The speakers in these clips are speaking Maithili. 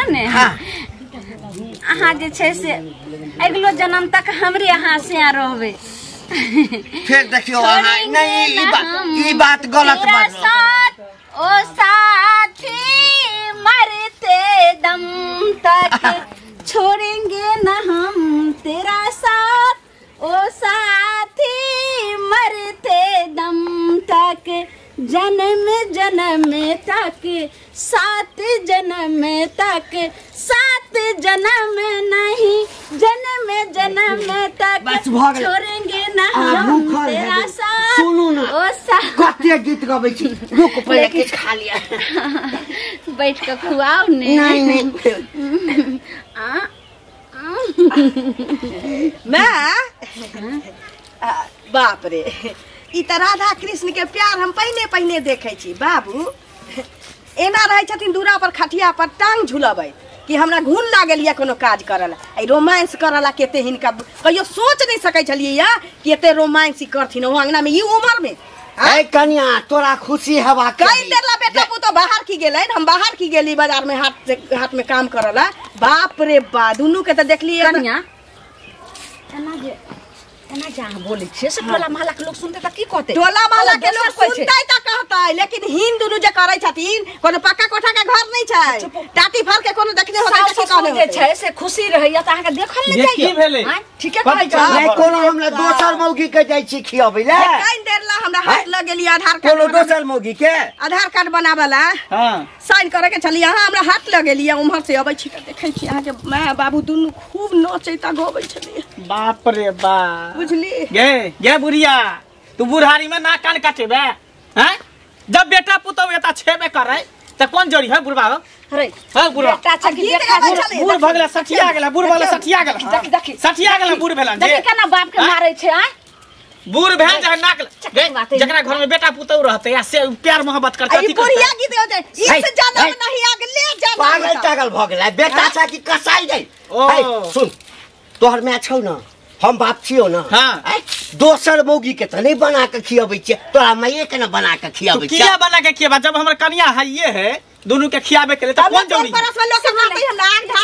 ने। हां अहाँ जे छै से अगलो जन्म तक हमरे अहाँ से रहबै। फिर देखियो अहाँ नहीं ई बात गलत बात। ओ साथी मरते दम तक छोड़ेंगे न हम तेरा साथ, ओ साथी मरते दम तक, जन्म जन्म तक, सात जन्म तक, सात जन्म नहीं जन्म जन्म तक छोड़ेंगे न हम तेरा साथ। सुनू ना, ओ साथ कते गीत गबै छी, रुक पहिले किछ खा लिया, बैठ के खुआओ ने। नहीं नहीं आ मैं बाप रे, ई त राधा कृष्ण के प्यार हम पहिने पहिने देखै छी बाबू। एना रहै छथिन दूरा पर खटिया पर टांग झुलबै कि हमरा घुन लागल या कोनो काज करल, आ रोमांस करला केते हिनका कहियो सोच नहीं सकै छलियै या कि एते रोमांस करथिन ओ अंगना में ई उम्र में। ए कन्या तोरा खुशी हवा कई देरला बेटा पुतो बाहर की गेलै, हम बाहर की गेली बाजार में हाथ से हाथ में काम करला। बाप रे बा दुनू के त देखलियै। कन्या एना जे एना जे अहाँ बोलै छियै से टोला मोहल्ला के लोग सुनतै त की कहतै? टोला मोहल्ला के लोग सुनतै त कहतै, लेकिन हिन दुनू जे करै छथिन कोनो पक्का कोठा के घर नहीं छै, टाटी फर के कोनो देखने होतै त की कहने जे छै से खुशी रहैया त अहाँ के देखल नै जाइए। की भेलै? ठीके कहै छै। नहीं कोनो हमरा दोसर मौगी के जाइ छी खियाबै ले, कई देर ला हमरा हाथ लग गेली आधार कार्ड, कोनो दोसर मौगी के आधार कार्ड बनाबला हां साइन करे के छली, अहाँ हमरा हाथ लग गेली। उम्हर से अबै छी त देखै छी अहाँ के my बाबू दुनू खूब नचैत गबै छली। बाप रे बाप, बुझली गे गे बुढ़िया तू बुढ़ारी में नाक कान काटेबे हैं? जब बेटा पुतहु एता छेबे करे त कोन जोड़ी है बुढ़बा? अरे हां बुढ़बा बेटा छै कि देखा बूढ़ भ गेला सठिया गेला, बूढ़ भ गेला सठिया गेला, देखी देखी सठिया गेला बूढ़ भेला देखी केना बाप के मारै छै। आय बूढ़ भेल जे नाक जकरा घर में बेटा पुतहु रहते या से प्यार मोहब्बत करते। ई बुढ़िया गीत गाबै छै, इस जन्म नहीं अगले जन्म। पागल टागल भ गेला बेटा छै कि कसाई जाई। ओ सुन तोहर my छौ ना, हम बाप छियो ना। हाँ। दोसर मौगी के त नहीं बना के खियाबै छियै, तोरा माइए के ना बना के खियाबै छियै। किया बना के खियाबा जब हमर कनिया है ये है दोनों के खियाबे के लिए त कोन जरूरी?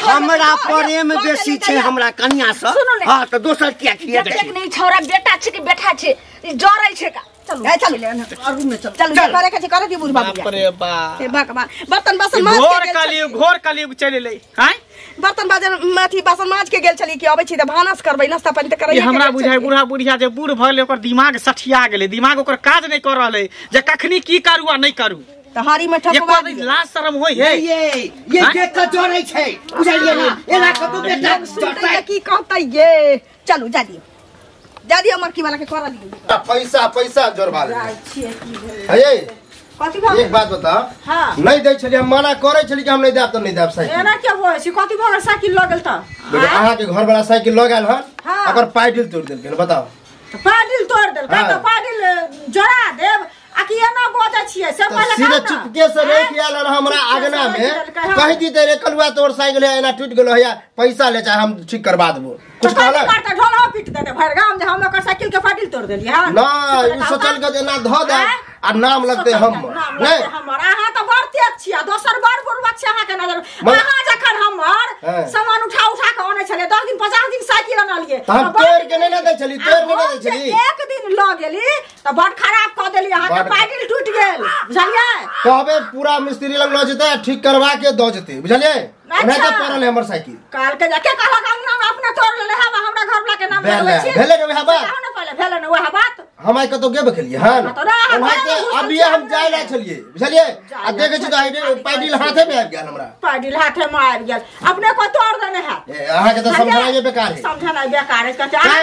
हमरा प्रेम बेसी छै हमरा कनिया से। हां त दोसर किया खियाबै? देख नहीं छौरा बेटा छै कि बेटा छै ई जरै छै का? चलू चलू रूम में चलू, चलू करे के छै करे दी बुढ़बा। बाप रे बाप, हे भगवान बर्तन बासन माज के गेल, घोर कलयुग चलि एलै। हां बर्तन बाजन अथी बासन माज के गेल छली कि अबै छी त भानस करबै नास्ता पानी त करैए। हमरा बुझाय बूढ़ा बुढ़िया जे बूढ़ भ गेलै ओकर दिमाग सठिया गेलै, दिमाग ओकर काज नहीं कर रहलै जे कखनी की करू आ नहीं करू। त हरी में ठकवा एको लाज शरम होय है। ये देख के जरै छै बुझलियै ना, एना कतौ बेटा जरतै की कहतै ये। चलू जा दियो जा दियो मरकी वाला के कर लियो। पैसा पैसा जोड़बा ले हे। कथि भऽ एक बात बता? हां नहीं दै छली, हम मना करै छली कि हम नहीं देब त नहीं देब साइकिल। एना के होय छै? कथि भऽ गेल साइकिल लऽ गेल त? अहाँ के घर वाला साइकिल लऽ गेल हन, ओकर पैडल तोड़ देलकै। बताओ पैडल तोड़ देलकै त पैडल जोड़ा देब आ कि एना बजै छियै से पहिले सीधे चुपके से रख आयल हमरा आगना में, कहि दीते रे कलुआ तोर साइकिल है एना टूट गेलो है, पैसा ले चाहे हम ठीक करवा देबो। कुछ कहलक करता ढोलहो पीट देते भर गाम जे हम ओकर साइकिल के पैडल तोड़ देलियै। हां ना ई सोचल के जेना ध दे आ नाम लगते हम नहीं हमर। अहाँ त बड़ तेज छियै, दोसर बड़ बुढ़बा छै अहाँ के नजर। अहाँ जखन हमर सामान उठा उठा के अनै छलियै 10 दिन 50 दिन साइकिल अनलियै त हम तोड़ के नहीं दै छली, तोड़ नहीं दै छली। एक दिन ल गेली त बड़ खराब क देली, अहाँ के पैडल टूट गेल बुझलियै। कहबे पूरा मिस्त्री लग ल जेतै ठीक करवा के द जेतै बुझलियै। ओना त पड़ल है हमर साइकिल। काल के जाके कहलक अंगना में अपने तोड़ लेले हवा, हमरा घर वाला के नाम लगबै छी। भेलै ने वएह बात? ने पहिले भेलै ने वएह बात। हम आइ कतौ गेबे केलियै हन, अभी हम जाय ला छलियै बुझलियै, आ देखै छी त पैडल हाथे में आबि गेल हमरा। पैडल हाथे में आबि गेल, अपने को तोड़ देने है। अहाँ के त समझानाइ बेकार है, समझानाइ बेकार है। कहते अहाँ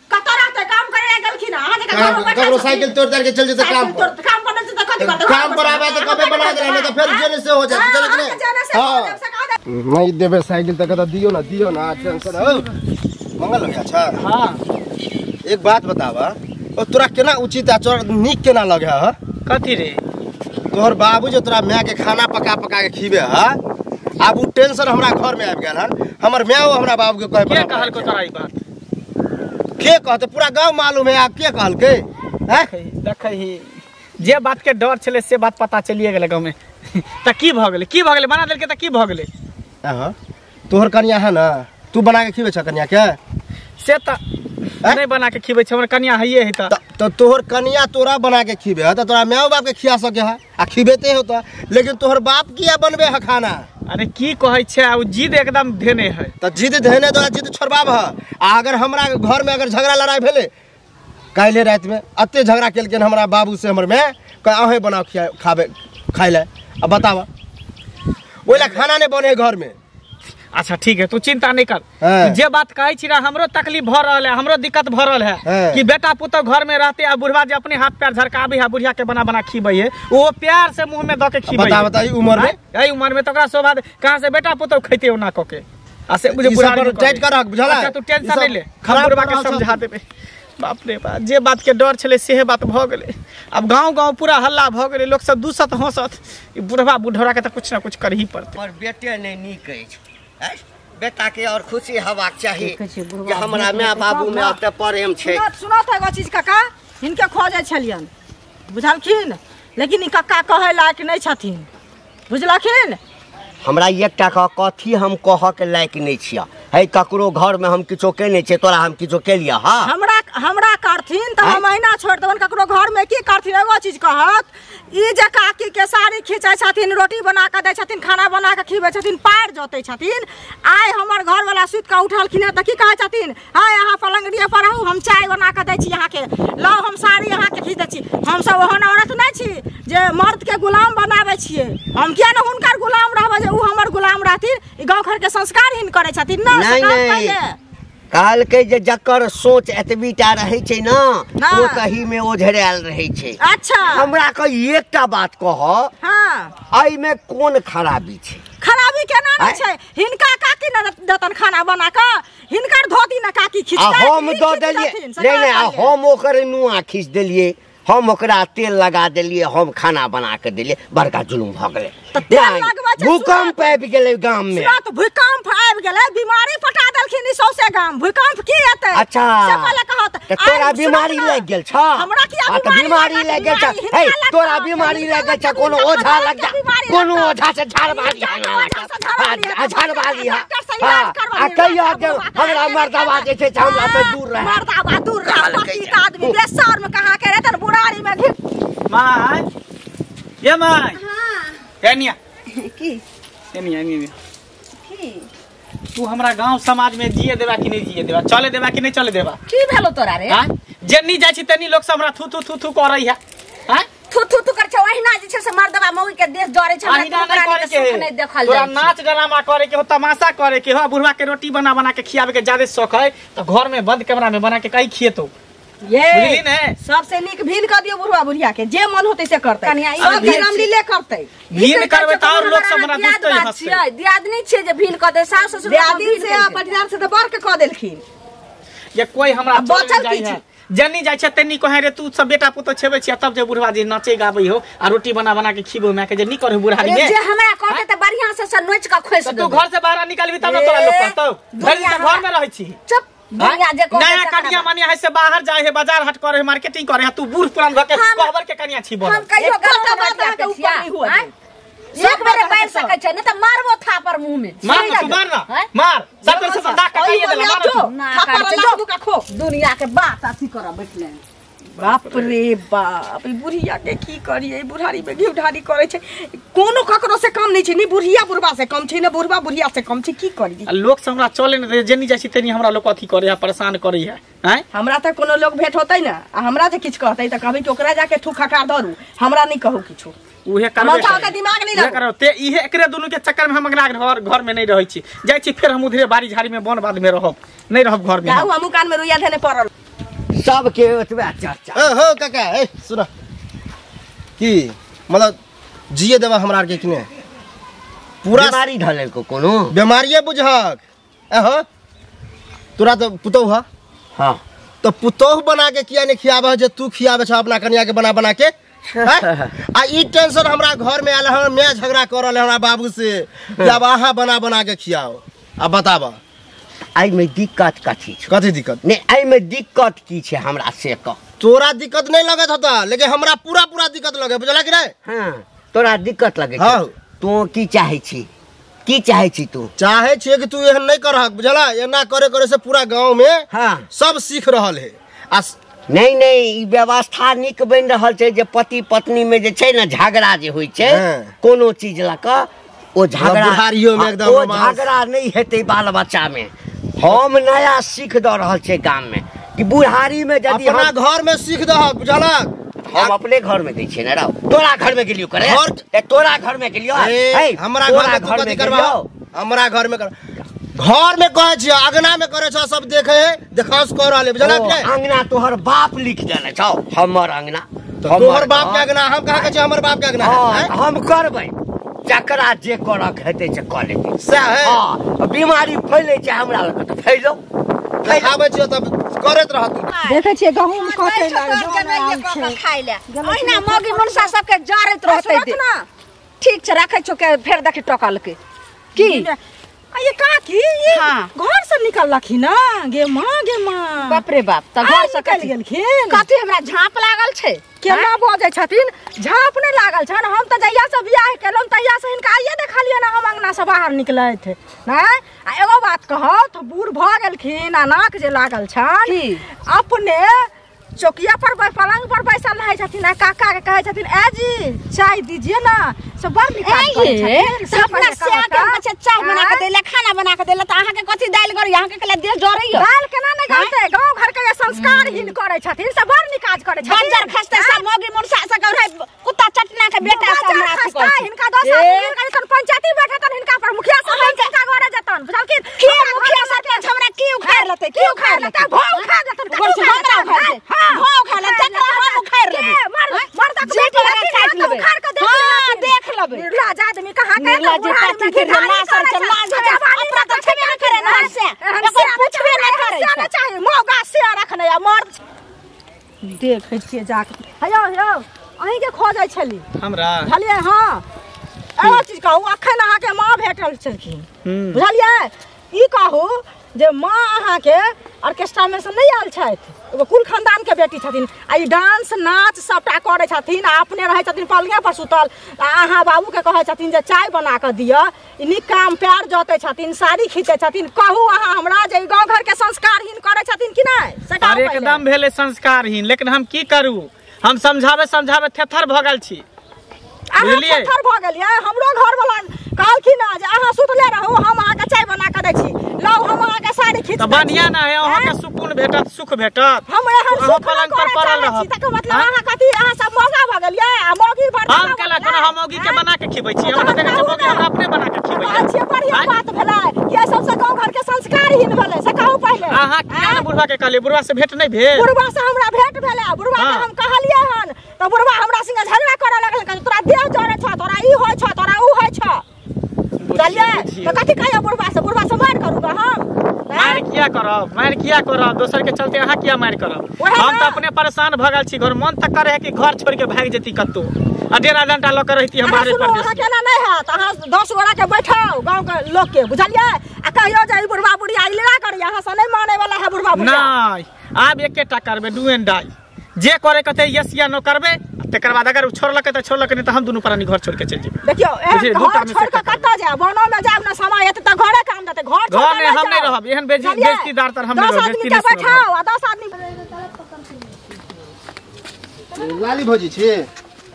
कतौ रहते काम करे गेलखिन, अहाँ जे घर में ककरो साइकिल तोड़ तार के चल जेतै काम पर, काम पर जेतै कथि करतै? काम पर आबै त कबे बना देले, नहीं त फेर जेने से हो जात। चल के हां नहीं देबे साइकिल त कत दियो ना, दियो ना टेंशन हो। मंगल हो गया। अच्छा हां एक बात बतावा, ओ तोरा केना उचित आ तोरा नीक केना लगे ह? कथि रे? तोहर बाबू जो तोरा my के खाना पका पका के खीबे ह, आब उ टेंशन हमरा घर में आबि गेल हन। हमर my हमरा बाबू के कहे के कहलको तोरा ई बात? के कहते पूरा गांव मालूम है आप के कहलकै? हैं देखै ही जे बात के डर छले से बात पता चलिए गेलै गांव में। त की भ गेलै, की भ गेलै, बना देलकै त की भ गेलै? हां तोहर कनिया है ना, तू बना के खिबै छ कनिया के? से त नहीं बना के खिबै छ, हमर कनिया हइए है त तोहर कनिया तोरा बना के खिबे है त तोरा माय बाप के खिया सके है आ खिबेते हो त, लेकिन तोहर बाप किया बनबे है खाना? अरे की कहै छै, उ जिद एकदम धेने है। त जिद धेने तोरा जिद छोड़बाब है। आ अगर हमरा घर में अगर झगड़ा लड़ाई भेले काल्हि राति में अते झगड़ा केलखिन हमरा बाबू से हमर माय, कह अहें बनाओ खाबे खाइ ले। अब बतावा ओइला खाना नहीं बने घर में। अच्छा ठीक है, तू चिंता नहीं कर। जे बात कहै छी ना, हमरो तकलीफ भ रहल है, हमरो दिक्कत भ रहल है कि बेटा पुतोह घर में रहते आ बुढ़वा जे अपने हाथ पैर झरकाबे है, बुढ़िया के बना बना खिबै है, वो प्यार से मुंह में द के खिबै। बता बता ई उम्र में, एई उम्र में त ओकरा शोभा कहां से बेटा पुतोह खैते ओना क के? आ से बुझे बुढ़ा टाइट कर रख, बुझला? अच्छा तू टेंशन नहीं ले, हम बुढ़वा के समझा देबे। बाप रे बाप, जे बात के डर छले सेहे बात भ गेलै। अब गांव गांव पूरा हल्ला भ गेलै, लोक सब दूसत हंसत, ई बुढ़वा बुढ़ौरा के त कुछ ना कुछ करही पड़तै। पर बेटे नहीं नीक अछि, बेटा के और खुशी हवाक चाही कि हमरा माय बाबू में अते प्रेम छै। सुनत एगो चीज काका, हिनके खोजै छलियन बुझलखिन, लेकिन ई काका कहै लायक नहि छथिन बुझलखिन। हमरा एकटा कथी हम कह के लायक नहीं छिया है, ककरो घर में हम किछो केने छियै, तोरा हम किछो केलिया? हां हमरा हमरा करथिन त हम महीना छोड़ देबन, ककरो घर में की करथिन? एगो चीज कहत, ई जे काकी के साड़ी खींचै छथिन, रोटी बना के दै छथिन, खाना बना के खिबै छथिन, पार जोतै छथिन। आइ हमर घर वाला सुति के उठलखिन त की कहै छथिन, हाय अहाँ पलंगड़िए पर रहू, हम चाय बना के दै छी अहाँके, लाउ हम साड़ी अहाँके खींच दै छी। हम सब ओहन औरत नहि छी जे मर्द के गुलाम बनाबै छियै, हम किया ने हुनकर गुलाम रहबै जे उ हमर गुलाम रहथिन? ई गाँव घर के संस्कार हीन करै छथिन ना। नहीं नहीं, कहलकै जे जकर सोच एतबी टा रहै छै ना, ओ तही में ओझरायल रहै छै। अच्छा हमरा के एकटा बात कह, हां एहि में कोन खराबी छै? खराबी केना नै छै? हिनका काकी न देतन खाना बना के, हिनकर धोती न काकी खींचतै, हम दऽ देलियै। नहीं नहीं, हम ओकर नुआ खींच देलियै, हम ओकरा तेल लगा देलियै, हम खाना बना के देलियै, बड़का जुलुम भ गेलै। भूकंप आबि गेलै गाम में। सुनत भूकंप आबि गेलै, बीमारी पटा देलखिन ई सौसे गाम, भूकंप की एतै? अच्छा से पहिले कहत, तोरा बीमारी लागि गेल छ? हमरा किया बीमारी लागि गेल छ? हे तोरा बीमारी लागि गेल छ, कोनो ओझा लग जा, कोनो ओझा से झाड़बाली झाड़बाली आ कहियो जे हमरा मर्दाबा जे छै हमरा से दूर रह, मर्दाबा दूर रह। पति आदमी बेसर में कहां के रहतन, बुढ़ारी में घिर। My ये my, हां एनिया की एनिया एनिया की तू हमरा गांव समाज में जिए देबा कि नहीं जिए देबा, चले देबा कि नहीं चले देबा? की भेलो तोरा रे? हां जेनी जाय छी तेनी लोक सब हमरा थू थू थू थू करै है। हां थू थू थू कर छै, ओहिना जे छै से मर्दबा मौगी के देश डरे छै, हमरा के सुख नहीं देखल तोरा नाच ड्रामा करे के हो, तमाशा करे के हो, बुढ़वा के रोटी बना बना के खियावे के ज्यादा शौक है त घर में बंद कमरा में बना के कहीं खिएतो। ये सबसे नीक भीन कर दियो बुढ़वा बुढ़िया के, जे मन होते से करतै, सब रामलीले करतै। भीन करबै त और लोक सब हमरा दुसतै हंसतै। दियादनी छियै जे भीन कर दे, सास ससुर दियादनी से परिवार से त बढ़ के क देलखिन। ये कोई हमरा बचल की छै? जनी जाय छै तेनी कहे रे तू सब बेटा पुतो छेबै छी, तब जे बुढ़वा जी नाचे गाबै हो आ रोटी बना बना के खिबो माय के जे नी करे बुढ़ारी में। जे हमरा कहते त बढ़िया से नोच के खोस दे, तू घर से बाहर निकलबी तब न तोरा लोक कहतौ, भरि दिन घर में रहै छी। चुप दुनिया जे कहते नया कनिया मनिया है से बाहर जाय है, बाजार हाट करे है, मार्केटिंग करे है, तू बूढ़ पुरान भ के कहबर के कनिया छी बोल। हम कहियो गलत बात के ऊपर नहीं हुआ, एक बेर बैठ सकै छै नहीं त मारबो थापर मुंह में। मार तू, मार ना मार, सतर से दाग कटिए देला, मार तू थापर लागू का खो दुनिया के बात अथी करब बैठले। बाप रे बाप, ई बुढ़िया के की करिए, बुढ़ारी में घी ढारी करे छै, कोनो ककरो से कम नहीं छै, नी बुढ़िया बुढ़बा से कम छै, ने बुढ़बा बुढ़िया से कम छै, की करी? आ लोक से हमरा चले ने, जेनी जाइ छी तेनी हमरा लोक अथी करे है, परेशान करे है। हैं हमरा त कोनो लोग भेंट होतै ना आ हमरा जे किछ कहतै त कहबै कि ओकरा जाके थूक खका धरू, हमरा नहीं कहू किछु। उहे करबे, माथा के दिमाग नहीं लगो करो ते इहे एकरे दुनु के चक्कर में हम अगला घर घर में नहीं रहै छी, जाइ छी फेर हम उधरे बाड़ी झाड़ी में वन बाध में रहब, नहीं रहब घर में। जाऊ हमू कान में रुइया धेने पड़ल सबके ओतबे चर्चा। ए हो काका, ए सुन की मतलब जिए देबा हमरा के कि ने? पूरा बीमारी धलेल को कोनो बीमारीए बुझहक। ए हो तोरा त पुतौह ह? हां तो पुतौह बना के किया नहीं खियाबह जे तू खियाबे छ अपना कनिया के बना बना के? आ ई टेंशन हमरा घर में आयल, हमर my झगड़ा करल हमरा बाबू से कि अब अहाँ बना बना के खियाओ। अब बताब एहि में दिक्कत कथी छै? कथी दिक्कत? नहीं एहि में दिक्कत की छै हमरा से कह। तोरा दिक्कत नहीं लगत होता लेकिन हमरा पूरा पूरा दिक्कत लगे, बुझला कि नहीं? हां तोरा दिक्कत लगे हां। तू की चाहे छी, की चाहे छी तू? चाहे छियै कि तू एहन नहीं करहक बुझला, एना करे करे से पूरा गांव में हां सब सीख रहल है। आ नहीं नहीं ई व्यवस्था नीक बनि रहल छै जे पति पत्नी में जे छै ने झगड़ा जे होइ छै कोनो चीज लऽ कऽ ओ झगड़ा बुढ़ारियो में एकदम ओ झगड़ा नहीं हेतै बाल बच्चा में। हम नया सीख दऽ रहल छै गाम में कि बुढ़ारी में यदि अपना घर में सीख दहक बुझलक। हम अपने घर में दै छियै ने रौ, तोरा घर में गेलियो करे, तोरा घर में गेलियो, हमरा घर में कथी करबा, हमरा घर में कर, घर में कहै छियै अंगना में करै छौ, सब देखे है देखास कर रहल है बुझलक ने। अंगना तोहर बाप लिख देने छौ, हमर अंगना तोहर बाप के अंगना, हम कहाँ कहै छियै हमर बाप के अंगना है, हम करबै जकरा जे करक हेतै से कऽ लेतै सएह है। हां बीमारी फैलै छै हमरा लग तऽ फैलो, फैलाबै छियै तब करैत रहत। देखै छियै गहूम कटै लागल खाइ ले ओहिना मौगी मनसा सबके जरैत रहतै। ठीक छै राखै छौ के फेर देखी टकलकै की। ये काकी ये घर से निकललखिन ना गे माँ, गे माँ बाप रे बाप, तऽ घर से निकलि गेलखिन। कथी हमरा झाँप लागल छै? केना बजै छथिन, झाँप नहि लागल छनि। हम तऽ जहिया से बियाह केलहुँ तहिया से हिनका आइये देखलियै ना हम अंगना से बाहर निकलैत नहि। आ एगो बात कहौ तऽ बूढ़ भऽ गेलखिन आ नाक जे लागल छनि, अपने चौकिया पर पलंग पर बैसल रहै छथिन आ काका के कहै छथिन ए जी चाय दीजिए ना, से बड़ नीक काज करै छथिन। अपना से के बच्चा चाय बना के देला, खाना बना के देला, त अहाँ के कथी दाल गरी, अहाँ के कहला देह जरैया। दाल केना नै गलतै, गांव घर के संस्कारहीन करै छथिन से बड़ नीक काज करै छथिन। बंजर खसतै सब मौगी मुरसा से कहै कुत्ता चटना के बेटा से हमरा अथी करै छै। हिनका 10 आदमी मिल के तन पंचायती बैठतन, हिनका पर मुखिया सरपंच हिनका घरे जतन बुझलखिन। के मुखिया सरपंच हमरा की उखाड़ लेतै, की उखाड़ लेतै? भौ उखाड़ लेतन, हमरा उखाड़ लेतै, भौ उखाड़ लेतै, हम उखाड़ लेबै, मर्द के बेटी काट लेबै, उखाड़ के देख लेबै, देख लेबै। निर्लाज आदमी कहाँ के निर्लाज कथी के लाज छै, लाज छै, अपना तऽ छेबे नहि करे ना से, एकर पूछबे नहि करे से, चाही मौगा से रखने आ मर्द देखै छियै जाके। हेयौ हेयौ अहीं के खोजै छली हमरा बुझलियै। हां एगो चीज कहू, अखन अहाँ के माँ भेटल छलखिन बुझलियै, ई कहू जे माँ अहाँ के ऑर्केस्ट्रा में से नहीं आयल छथि, एगो कुल खानदान के बेटी छथिन आ ई डांस नाच सबटा करै छथिन आ अपने रहै छथिन पलंगे पर सुतल, आ अहाँ बाबू के कहै छथिन जे चाय बना कऽ दिअ, ई नीक काम पैर जोतै छथिन, साड़ी खींचै छथिन। कहू अहाँ हमरा जे गाँव घर के संस्कारहीन करै छथिन कि नहि? अरे एकदम भेलै संस्कारहीन, लेकिन हम की करू, हम समझावे समझावे थेथर भऽ गेल छी। अहाँ थेथर भऽ गेलियै। हमरो घरवला कहलखिन जे अहाँ सुतले रहू, हम अहाँके चाय बना कऽ दै छी, लाउ हम अहाँके साड़ी खींच। तऽ बढ़िया ना है, अहाँके सुकून भेटत, सुख भेटत। हम एहन सुख पलंग पर पड़ल रहब। तकर मतलब अहाँ कथी, अहाँ सब मौगा भऽ गेलियै आ मौगी बड़ हम केला कोनो हम मौगी के बना के खिबै छी, हमरा देखै छी मौगी हमरा अपने बना के खिबै छी। बढ़िया बात भेलै कि एहि सबसँ गाँव घर के संस्कारहीन भेलै, से कहू पहिले। अहाँ किया ने बुढ़वा के कहलियै? बुढ़वा से भेंट नहि भेल? बुढ़वा से हमरा भेंट भेलै, बुढ़वा के हम कहलियै हन तऽ बुढ़वा हमरा संगे झगड़ा करऽ लगल, कहै तोरा देह जरै छौ, तोरा ई होइ छौ, तोरा ऊ होइ छौ। बुझलियै तऽ कथी कहियै बुढ़वा से? बुढ़वा से मारि करू ग हम? मारि किया करब, मारि किया करब, दोसर के चलते अहाँ किया मारि करब? हम तऽ अपने परेशान भऽ गेल छी, घर मन तऽ करे है कि घर छोड़ के भागि जेती कतौ आ डेरा डंटा लऽ के रहती हम बाहरे परदेश। अहाँ केना नहि हैत, अहाँ 10 गोरा के बैठाउ गाँव के लोक के बुझलियै आ कहियौ जे ई बुढ़वा बुढ़िया ई लीला करैया, अहाँ से नहि मानै वाला है बुढ़वा बुढ़िया। नहि आब एकेटा करबै, do and die, जे करे कहते यस या नो करबै, तकर बाद अगर छोड़लकै तऽ छोड़लकै, नहि तऽ हम दुनू प्राणी घर छोड़ के चलि जेबै। देखियौ एहन घर छोड़ के कतऽ जायब, वनो में जायब ना समय एतै तऽ घरे काम देतै, घर घर नहि हम नहि रहब, एहन बेइज्जतीदार तर हम नहि रहब। 10 आदमी के बैठाउ आ 10 आदमी। लाली भौजी छी?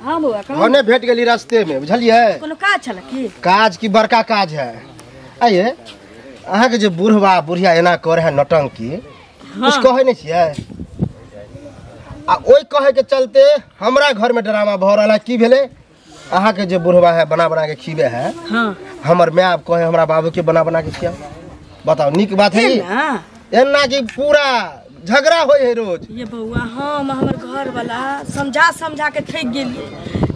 हां बौआ कहू। भने भेट गेली रास्ते में बुझलियै। कोनो काज छल की? काज की बड़का काज है। आइए अहाँ के जे बुढ़वा बुढ़िया एना करे है नौटंकी, कुछ कहै नहि छियै? आ ओहि कहे के चलते हमरा घर में ड्रामा भऽ रहल है। की भेलै, अहाँ के जे बुढ़वा है बना बना के खीबे है, हाँ। हमर my बाप कहे हमरा बाबू के बना बना के खियाओ। बताओ नीक बात है एना कि पूरा झगड़ा होय है रोज। ये बौआ हम हमर घर वाला समझा समझा के थकि गेलियै,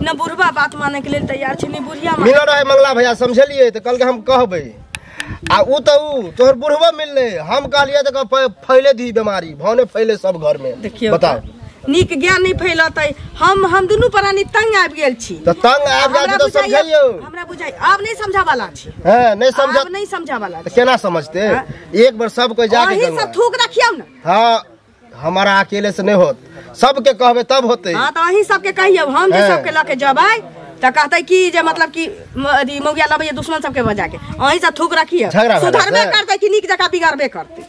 न बुढ़वा बात माने के लेल तैयार छै न बुढ़िया। मिलल रहे मंगला भैया समझलियै तऽ कहलकै हम कहबै, आ उ तऽ उ तोहर बुढ़वा मिललै, हम कहलियै तऽ फैले दी बीमारी भावने फैले सब घर में। देखियौ बताओ नीक ज्ञान नहीं फैलतै, हम दुनू प्राणी तंग आबि गेल छी। तऽ तंग आबि जाइ तऽ समझियौ। हमरा बुझाइ आब नहीं समझावाला छी। हां नहीं समझ, आब नहीं समझावाला तऽ केना समझते? एक बार सब कोई जाके अही सब थूक रखियौ न। हां हमारा अकेले से नहीं होत, सबके कहबे तब होते। हां तऽ अही सबके कहियौ, हम जे सबके लके जबै त कहतै कि जे मतलब कि अथी मौगिया लबैया दुश्मन सबके बजा के अहीं सब थूक रखिए सुधरबे करतै कि नीक जकाँ बिगड़बे करतै।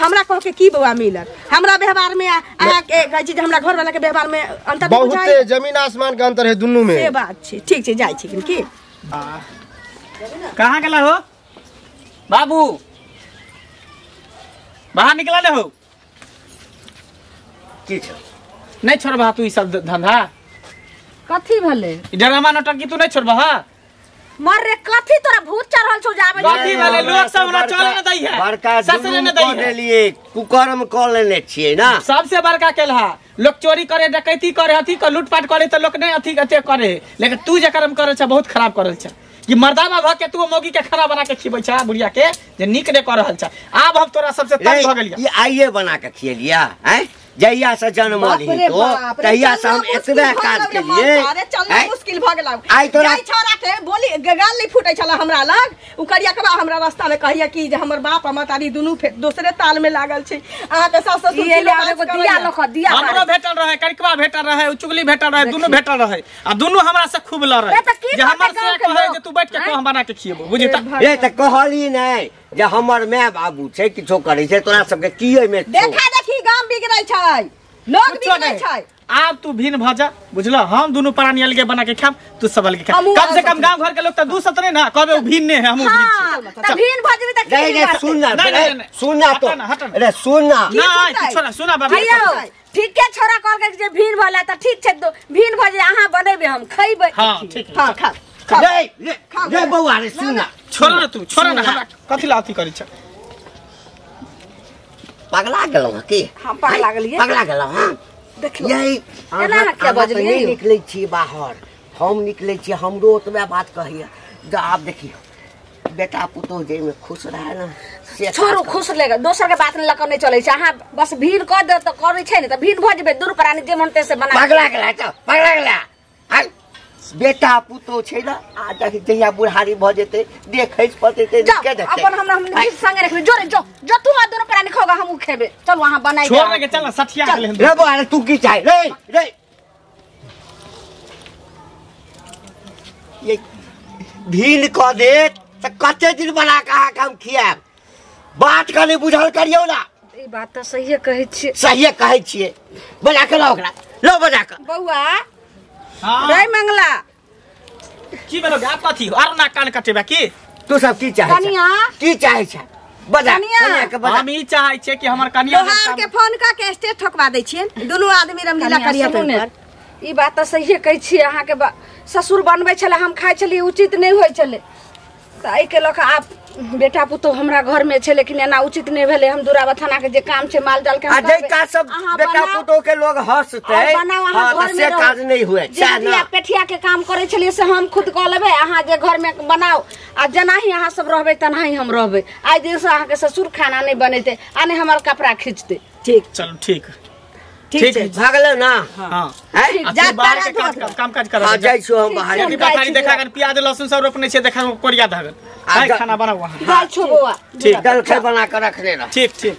हमरा कह के की बौआ मिलत हमरा व्यवहार में अहाँ के कहै छी जे हमरा घर वाला के व्यवहार में अंतर बहुते जमीन आसमान के अंतर है दुनू में से बात छै। ठीक छै जाइ छी की कहाँ गेला हो बाबू बाहर निकला ले हो की छै नहीं छोड़बा तू ई सब धंधा कथी भले ड्रामा नौटंकी तू नहीं छोड़बा मर रे कथी तोरा भूत चढ़ल छौ जाबे कथी भले लोग सब हमरा चले न दै है बड़का ससुरे न दै है लिए कुकर्म क लेने छियै ना सबसे बड़का केलहा लोग चोरी करे डकैती करे अथी क लूटपाट करे त लोग नहीं अथी अथे करे लेकिन तू जे कर्म करे छ बहुत खराब करल छ कि मर्दावा भ के तू मौगी के खाना बना के खिबै छ बुढ़िया के जे नीक ने कर रहल छ। आब हम तोरा सबसे तंग भ गेलिया ई आइए बना के खियलिया हैं जहिया से जन्म ली तो तहिया से हम एतबे काज केलिए अरे चलना मुश्किल भ गेल आई तोरा जाई छोरा के बोली गाल नहीं फूटे छला हमरा लग उ करिया के हमरा रास्ता में कहिया कि जे हमर बाप आ महतारी दुनू दोसरे ताल में लागल छै अहाँ के सास ससुर ई ले एगो दिया लख दिया हमरो भेटल रहे करिकवा भेटल रहे उ चुगली भेटल रहे दुनू भेटल रहे आ दुनू हमरा से खूब लड़ रहे जे हमर से कहे जे तू बैठ के हम बना के खिएबो बुझी त ए त कहली नै जे हमर my बाबू छै किछो करै छै तोरा सबके की एमे देखा देखी गाम बिगड़ै छै लोग बिगड़ै छै। आब तू भिन्न भ जा बुझल हम दुनू प्राणी अलगे बना के खाब तू सब अलगे खा कम से कम गांव घर के लोग त दू सत नहीं ना कहबे उ भिन्न है हम भिन्न छी त भिन्न भ जेबी त नहीं नहीं सुन ना सुन ना तो अरे सुन ना ना छोड़ा सुना बाबू ठीक है छोरा कहल के जे भिन्न भला त ठीक छै भिन्न भ जे अहाँ बनेबे हम खइबै हां ठीक हां खा रे रे बौआ रे सुन ना छोड़ ना तू छोड़ ना हमरा कथि ला अथी करै छ पगला गेलौ की हम पगला गेलियै पगला गेलौ हां देखियो यही एना ना क्या बजलियै नहीं निकलै छी बाहर हम निकलै छी हमरो ओतबे बात कहैया जे आब देखियो बेटा पुतोह जे में खुश रहे ना से छोड़ू खुश लेगा दोसर के बात लक नहीं चलै छै अहाँ बस भीड़ क दे त करै छै ने त भीड़ भ जेबै दूर प्राणी जे मन ते से बना पगला गेला त पगला गेला आ बेटा पुतोह छै ना आ जहिया बुढ़ारी भ जेतै देखै पतेतै के देखतै अपन हमरा हम संगे रखबे जोरे जो जो तू आ दोनो प्राणी खोगा हम उ खेबे चल वहां बनाई छोड़ के चल ना सठिया गेले रे बौआ रे तू की चाहे रे रे ये भील क दे त कते दिन बना के अहाँ के हम खियाब बात कनी बुझल करियौ ना ई बात त सहीए कहै छियै सहीए कहै छियै बजा के लाओ ओकरा लो बजा के बौआ रे मंगला की भेलो गा कथी आर ना कान कटेबा की तू सब की चाहे कनिया की चाहे छै बजा कनिया के बजा हम ई चाहे छियै कि हमर कनिया लोहार के फोन क के स्टेज ठोकवा दै छियै दुनू आदमी रमलीला करिया पर ई बात त सहीए कहै छियै अहाँ के ससुर बनबै छले हम खाइ छलियै उचित नहि होइ छले त एहि के लऽ कऽ आब बेटा पुतोह हमरा घर में छै लेकिन एना उचित नहीं भेलै हम दुराबा थाना के जे काम छै माल जाल के आ जे काज सब बेटा पुतोह के लोग हंसतै हां त से काज नहीं हुए जे पेठिया के काम करै छलियै से हम खुद कऽ लेबै अहाँ जे घर में बनाओ आ जेनाही अहाँ सब रहबै तेनाही हम रहबै। आइ दिन से अहाँ के ससुर खाना नहीं बनेतै आ नहीं हमर कपड़ा खींचतै। ठीक चलू ठीक ठीक छै भागल ना हां जा बाहर के काज काम काज कर हां जाइ छु हम बाहर खेती पथारी देखा गन प्याज लहसुन सब रोपने छै देखा कोरिया धागन खाना बनाओ वहां जाइ छु बौआ ठीक दलखै बना के रखने रह ठीक ठीक।